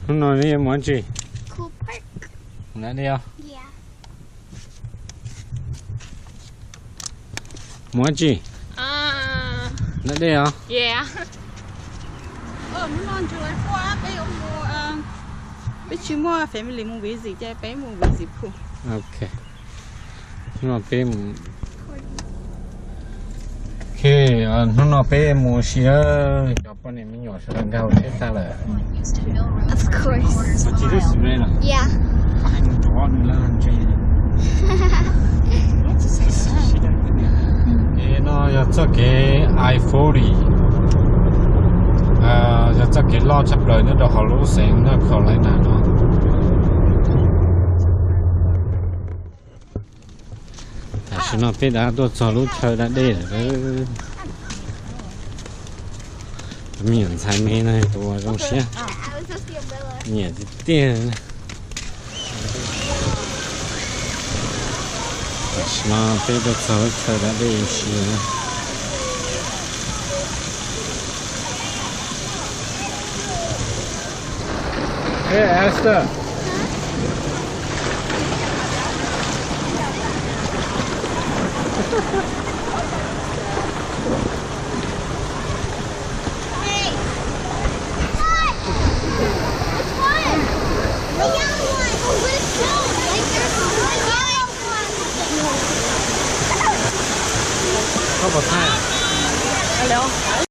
Hnub no neb yuav mus dab tsi? Mus da dej os. Mus dab tsi? Da dej os. Peb tsis muaj family mus visit ces peb mus visit pub. Ok. Hnub no peb mus, ok, hnub no peb mus si, cov poj niam me nyuam sawv daws nkag hauv tsheb tag lawm. Of course. Ces no yog txoj kev I forty, yog txoj kev loj tshaj plaws nyob rau hauv lub xeev North Carolina no. Tam sim no peb rov tuaj txog lub chaw da dej lawm. Tus me nyuam ntxhais me no tus uas zoo siab, nyiam tiag tiag. Tam sim no peb tuaj txog lub chaw da dej ua si lawm. Hey, Esther.